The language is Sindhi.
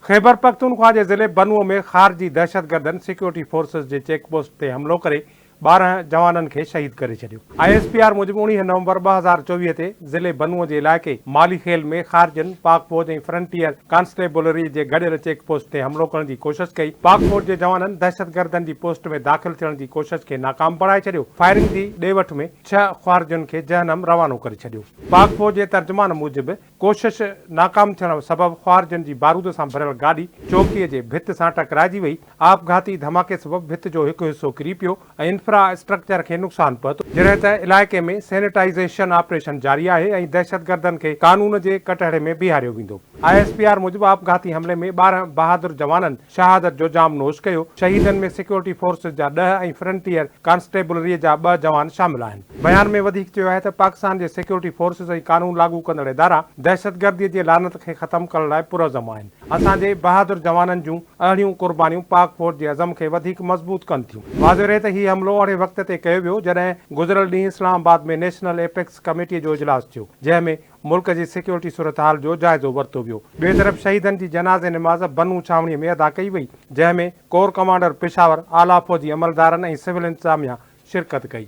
خيبرپختونخوا جي ضلعي بنو ۾ خارجي دهشتگردن سيڪيورٽي فورسز جي چيڪ پوسٽ تي حملو ڪري 12 جوانن کي شهيد ڪري ڇڏيو. I S P R موجب 19 نومبر 2024 تي ضلعي بنو جي علائقي مالي خيل ۾ خارجين پاڪ فوج ۽ فرنٽيئر ڪانسٽيبلري جي گڏيل چيڪ پوسٽ تي حملو ڪرڻ جي ڪوشش ڪئي. پاڪ فوج جي جوانن دهشتگردن جي پوسٽ ۾ داخل ٿيڻ جي ڪوشش کي ناڪام بڻائي ڇڏيو. فائرنگ جي ڏي وٺ ۾ ڇهه خوارجين کي جهنم روانو ڪري ڇڏيو. پاڪ فوج جي ترجمان موجب ڪوشش ناڪام ٿيڻ سبب خوارجين جي بارود سان ڀريل گاڏي چوڪيء جي ڀت سان ٽڪرائجي وئي، آپگهاتي ڌماڪي سبب ڀت جو هڪ حصو ڪري پيو ۽ انفرا اسٽرڪچر کي نقصان پهتو، جڏهن ته علائقي ۾ سينيٽائيزيشن آپريشن جاري آهي ۽ دهشتگردن کي قانون جي ڪٽهڙي ۾ بيهاريو ويندو. I S P R موجب آپگهاتي حملي ۾ 12 بهادر جوانن شهادت جو جام نوش ڪيو، شهيدن ۾ سيڪيورٽي فورسز جا ڏهه ۽ فرنٽيئر ڪانسٽيبلري جا ٻه جوان شامل آهن. بيان ۾ وڌيڪ چيو آهي ته پاڪستان جي سيڪيورٽي فورسز ۽ قانون لاڳو ڪندڙ ادارا دهشتگردي جي لعنت کي ختم ڪرڻ لاء پرعزم آهن، اسان جي بهادر جوانن جون اهڙيون قربانيون پاڪ فوج جي عزم کي وڌيڪ مضبوط ڪن ٿيون. واضح رهي ته هي حملو اهڙي وقت تي ڪيو ويو جڏهن گذريل ڏينهن اسلام آباد ۾ نيشنل ايپڪس ڪميٽي جو اجلاس ٿيو جنهن ۾ ملڪ جي سيڪيورٽي صورتحال جو جائزو ورتو ويو. ٻئي طرف شهيدن جي جنازي نماز بنو ڇانوڻي ۾ ادا ڪئي وئي جنهن ۾ ڪور ڪمانڊر پشاور، اعليٰ فوجي عملدارن ۽ سول انتظاميا شرڪت ڪئي.